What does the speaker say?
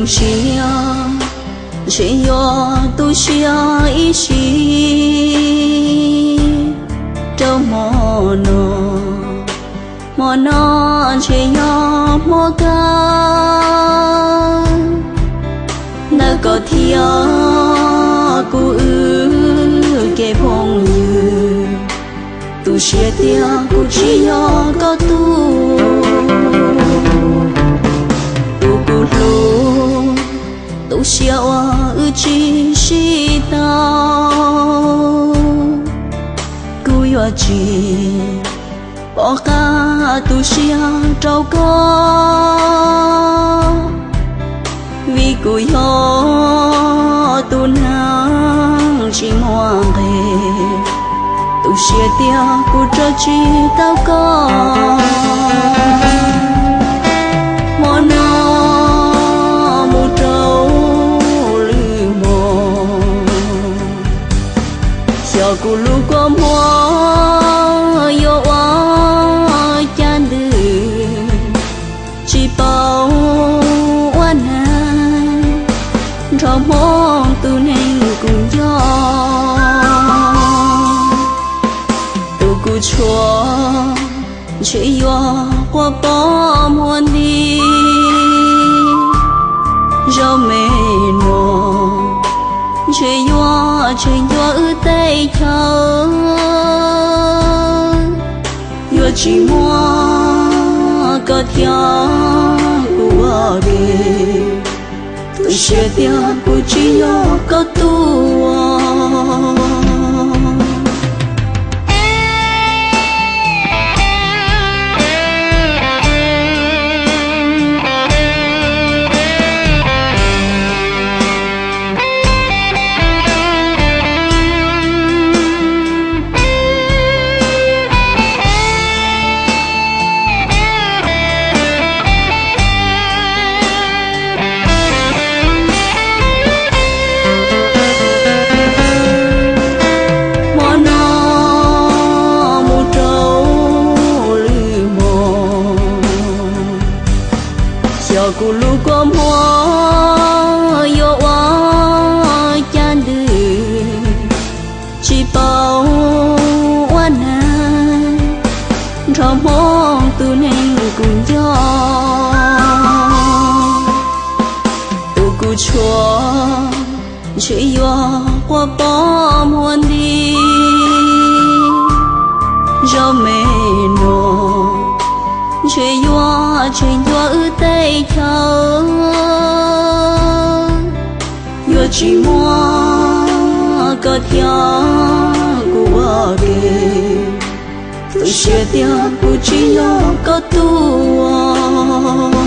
Sim niaj ntshe yuav tu siab ib sim rau hmo no, hmo no ntshe yog hmo kawg ntawm koj thiab kuv wb kev phooj ywg. Tu siab tias kuv tsis yog koj tug, tus kuv hlub, tu siab uas wb tsis sib tau. Kuv yuav tsis pom qab tu siab rau koj, vim kuv yog tus neeg tsis muaj nqis. Tu siab tias kuv rov tsis tau koj, hmo no mus rau lwm hmo. Xyov kuv lub kua muag yuav ua cas ntws, tsis paub ua neeg nrog Hmoob tus neeg kuv nco. Tus kuv tshuav ntshe yuav quaj poob muag nti. Zaum me no ntshe yuav tseg ncua wb tej chaw, yuav tsis muaj koj thiab kuv ua ke. Tu siab tias kuv tsis yog koj tug. Hmo no mus rau lwm hmo, xyov kuv lub kua muag yuav ua cas ntws, tsis paub ua neeg nrog Hmoob tus neeg kuv nco. Tus kuv tshuav ntshe yuav quaj poob muag nti. Zaum me no ntshe yuav tseg ncua wb tej chaw, yuav tsis muaj koj thiab kuv ua ke. Tu siab tias kuv tsis yog koj tug.